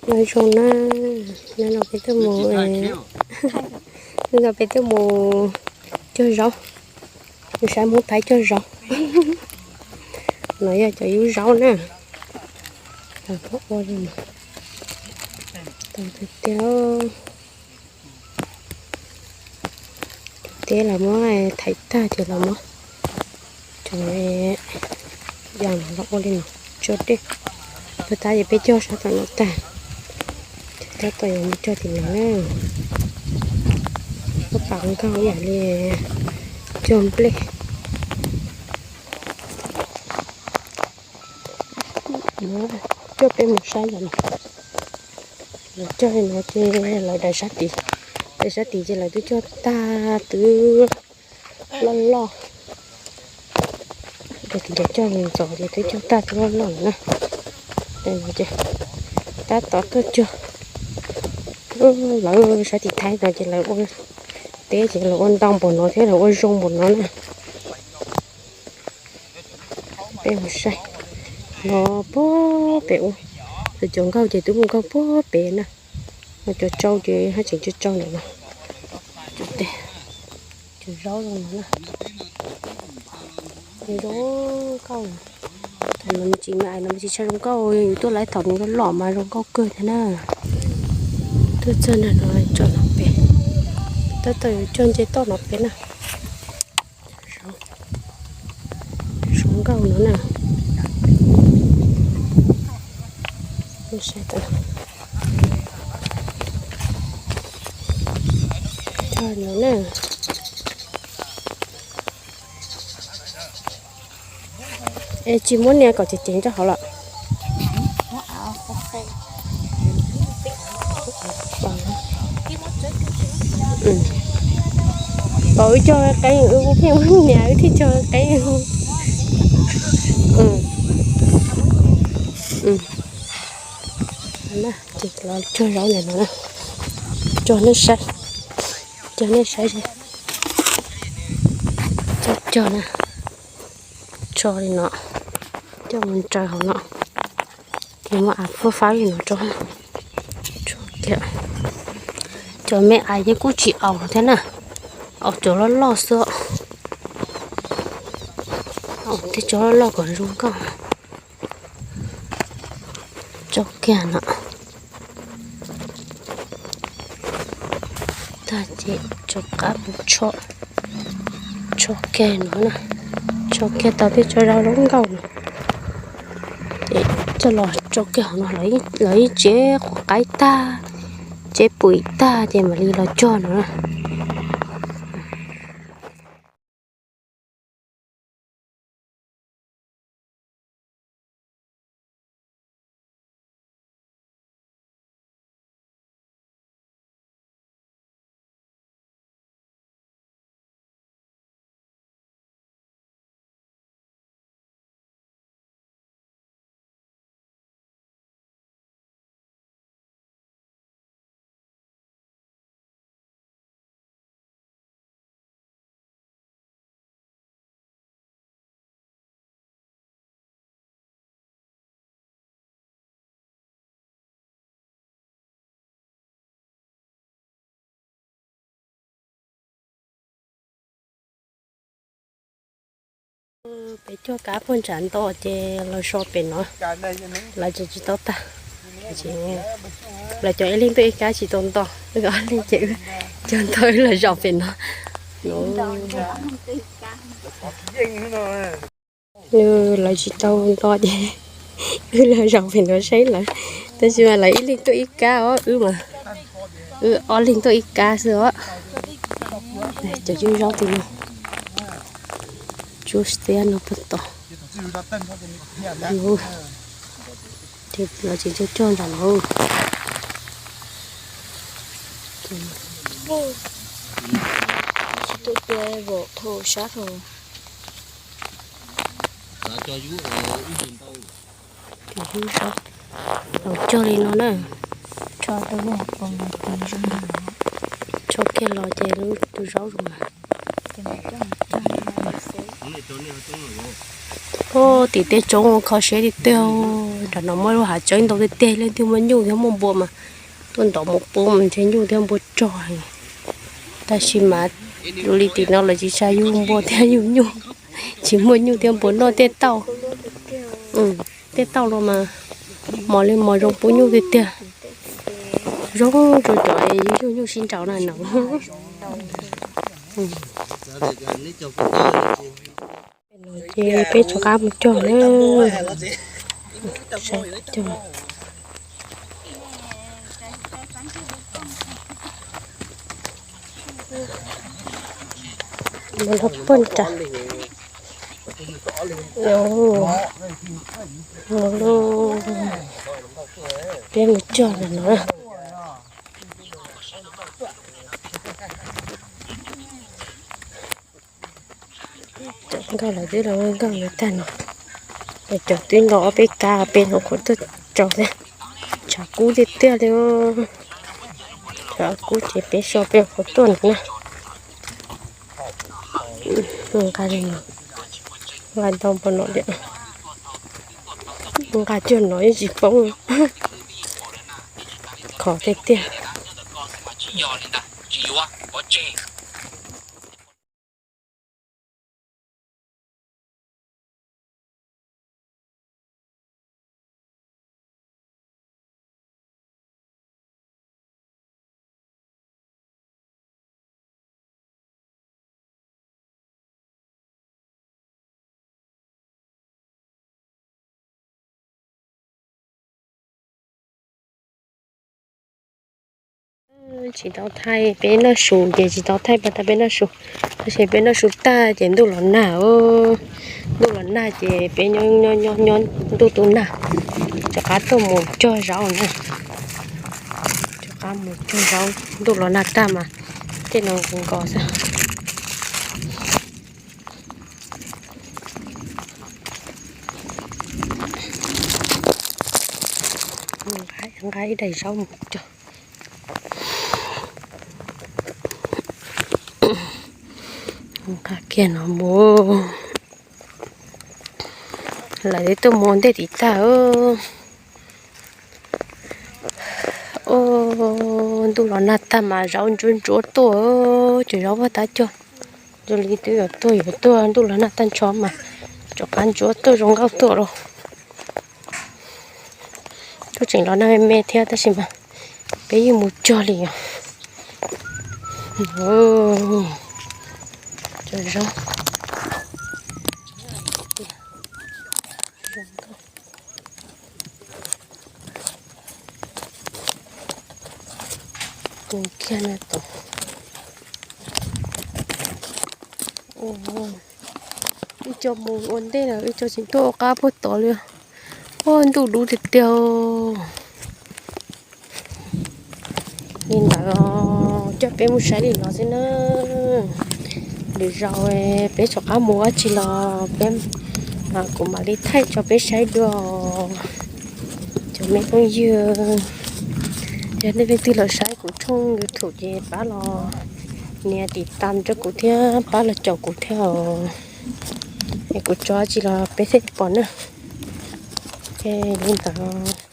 Nyob zoo na, nyob no peb tuaj mus, nyob no peb tuaj mus cog zaub, mus saib Hmoob Thaib cog zaub. No yog cov yub zaub na. Los peb ua li no. Tau tiag tiag. Teb los muab thaiv tag ces los muab cov yam no los ua li no tso dej. Puag ta ces peb cog sab tom no tag, ces tab tom yuav mus cog tim no na. Pab pam nkauj ib yam li cog nplej. Coj peb mus saib yam no. Lawv cog li no ces lawv daim sab tid, daim sab tid ces lawv twb cog tag twb loj loj. Daim tid lawv cog ntxov ces twb cog tag twb loj loj na. Daim no ces tab tom tuaj cog. Lawv sab tim Thaib no ces lawv ua teb ces lawv ua ntau npaum no thiab lawv ua zoo npaum no na. Peb mus saib no puag pem ub, cov nkauj ces twb mus nkauj puag pem na. Cov tsau ces haj tseem tsau tsau ntawm no. Cov zaub zoo no na, zoo nkauj. Thaum no me ntsis me ais no me ntsis tshaj zoo nkauj, yus tuaj lawm thaum nws loj loj mas zoo nkauj kawg thiab na. Tuaj txog ntawm no tso no pem, tab tom yuav cog nce toj no pem na. Zoo nkauj no na. Cog no na. Es tsis muab nias kom ceev ceev rau hauv los? Kom wb cog qeeb, wb kuj pheej muab nias wb thiaj cog qeeb. Ces los cog zaub ntawm no na, cog nej saib, cog nej saib, cog cog na, tso li no, coj mus ntsaws hauv no, ces muab av fab fab li no rau, tso kiag. Cov me ais yeej kuj tsis aus thiab na, aus cov loj loj xwb, aus tej cov loj loj kom zoo nkauj. Tso kiag no. Tag ces rov qab mus tsho, tsho kiag no na, tsho kiag tau tej tsho rau lub nkauj no. Ces coj los tsho kiag hauv no, lawv yeej tseb quav qaib tag, tseb pum tag ces mam li los cog no na. Peb cog kab puag ntshav nto ces los so pem no, lawv tseem tsis tau tag. Lawv cov ib leeg tuaj ib kab tsis tau nto, ob leeg ces wb cog nto wb los zaum pem no. Lawv tsis tau nto ces wb los zaum pem no saib lawv, tab sis mas lawv ib leeg tuaj ib kab os, wb mas wb ob leeg tuaj ib kab xwb os. Cov yub zaub tus no, tsuab xiab no puag tod. Ces lawv tseem cog cog nram no. Tsis tuaj tua vom thau sab rau. Ces yub zaub los cog li no na. Tso kiag los ces lub tus zaub zoo na. Oj, tim tej tsoob kho siab tiag tiag. Nram no muaj lub hav tseeb ntau tiag tiag, leej twg muaj nyuj thiab muaj npua mas tuaj ntov mus pub mas ntshe nyuj thiab npua rog. Tab sis mas dua li tim no lawv tsis xav yug npua thiab yug nyuj, tsis muaj nyuj thiab npua noj tej tauj. Tej tauj los mas mos li mos zoo pub nyuj tiag tiag. Zoo rau cov yug nyuj sib nraus na no. Ces peb rov qab mus cog na. Saib cog. Mus log poj nram. Mus log, peb mus cog ntawm no. Cov nkauj lawv twb los nkauj lawv tag no. Cov twb nto ob peb kab peb no qhuav tuaj tsaus thiab. Tshav kub tiag tiag li. Tshav kub ces peb so peb qhuav tuaj no na. Nqa li no, nqa ntau npaum no li. Nqa cuag no yeej tsis poob. Khov tiag tiag. Tsis tau thaij peb noj su ces tsis tau thaij pas tas peb noj su. Tab sis peb noj su tag ces ntuj los nag. Ntuj los nag ces peb nyob nyob nyob ntuj tu nag, rov qab tuaj mus cog zaub na. Rov qab mus cog zaub, ntuj los nag tag mas tej no nkaus xwb. Nqa ib daim zaub mus cog. Nqa kiag no mus. Lawv twb tuaj mus ua ntej tim tag. Ntuj los nag tag mas zaub ntsuab ntsuab tuaj, cov zaub vaj tab cog. Zoo li twb yuav tuag yuav tuaj, ntuj los nag tag nrho mas rov qab ntsuab tuaj zoo nkauj tuaj lauj. Twb tseem los nag me me thiab tab sis mas peb yeej mus cog li os. Cov zaub. Kiag na tom. Wb cov mus ua ntej na, wb cov tseem tuaj ua qab puag tod li. Ua ntuj dub tiag tiag. Li ntawd coj peb mus saib li no xwb na. Lwm zaus peb rov qab mus ua tsi los peb, kuv mam li thaij tso peb saib dua. Cov me phooj ywg, yog nej leej twg los saib kuv tshooj YouTube ces pab los nias tiv tam rau kuv thiab pab los caum kuv thiab os. Es kuv tso tsi los peb thiaj pom na. Li ntawd.